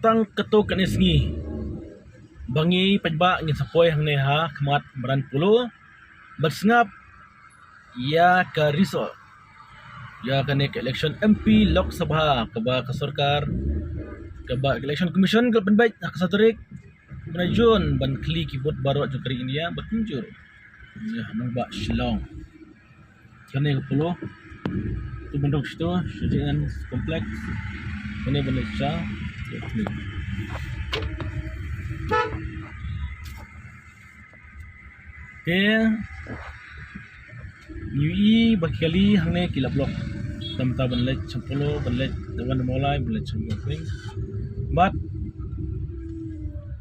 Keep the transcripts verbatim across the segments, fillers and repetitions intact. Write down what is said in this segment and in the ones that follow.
Tang katto katne sngi ba ngi paidbah ngin sa poi hangne ha khmat Madan Polo ban sngap ïa ka result ïa kane ka election M P Lok Sabha kaba ka sorkar, kaba ka Election Commission ka pynbeit ha ka saw tarik mynta Jun ban khlieh ki vote baroh jong ka ri India bad kumjuh ïa nongbah Shillong. Kane ka Polo. Tu ban dok shito, Shah Jahan Complex. Kane ban leit sha. Te ngi ïohi ba ki kali hangne ki la block. Te mynta ban leit sha Polo, ban leit, ban leit Mawlai, ban leit sha Mawlai. Bad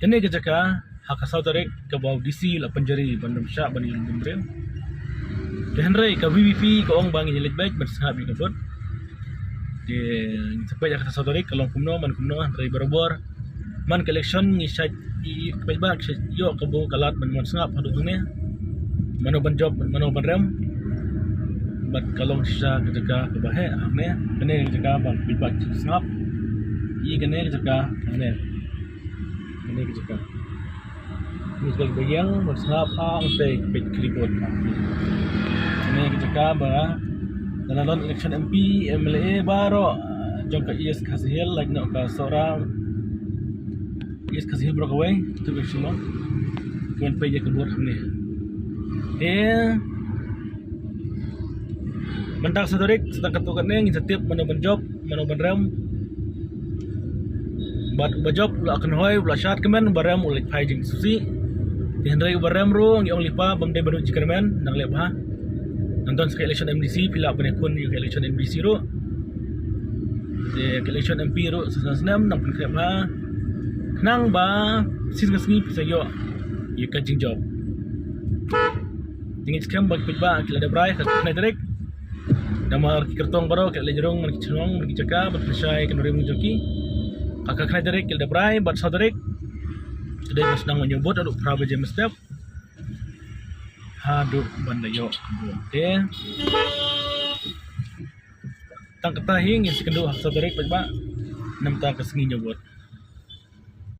kane ka jaka ha ka saw tarik kaba u D C la pynjari ban ym shah ban ïalum briew. Te hynrei ka V P P ka ong ba ngin ïaleit beit ban sngap ïa ka vote. Te ngin sa peit ha ka saw tarik ka long kumno man kumno, hynrei barabor man ka election ngi shait ïa ka paidbah, shait ïoh ka bor ka lad ban wan sngap haduh hangne. Mano ban jop, mano ban rem. Bad ka long shisha ka jaka kaba heh hangne. Kane ka jaka ba ka paidbah ki sngap. Ïa kane ka jaka hangne. Kane ka jaka. Ni ka jaka ba ïeng, ban sngap ha, hangtei ka peit ka report. Kane ka jaka ba, lada don election M P, M L A baroh jong ka East Khasi Hills, lait noh ka Sohra, East Khasi Hills baroh kawei, tu ka Shillong. Ki wan peit ïa ka vote hangne. Te mynta ka saw tarik, sa tang katto katne ngin sa tip mano ban jop, mano ban rem. Bad uba jop u la kynhoi, u la shad kmen, uba rem u la leit phai jingsngewsih. Te hynrei uba rem ruh ngi ong lypa bym dei ban ïoh jingkyrmen, nang leh bha. Nang don sa ka election M D C, phi lah ban ïakhun ïa ka election M D C ruh. Te ka election M P ruh sa snem snem nang pynkhreh bha. Khnang ba shisien ka sngi phi sa ïoh ïa ka jingjop. Te ngi skhem ba ki paidbah ki la dep rai ha ka khyndai tarik. Namar ki kyrtong baroh ki la leit rung man ki chnong man ki jaka bad pynshai ïa ka nongrim jong ki. Ha ka khyndai tarik ki la dep rai bad saw tarik. Te dei ban sdang ban ïoh vote haduh phra baje mynstep. Haduh ban da ïoh vote. Te tang kata hi ngin sa ïakynduh ha ka saw tarik paidbah. Namar ka sngi ïoh vote.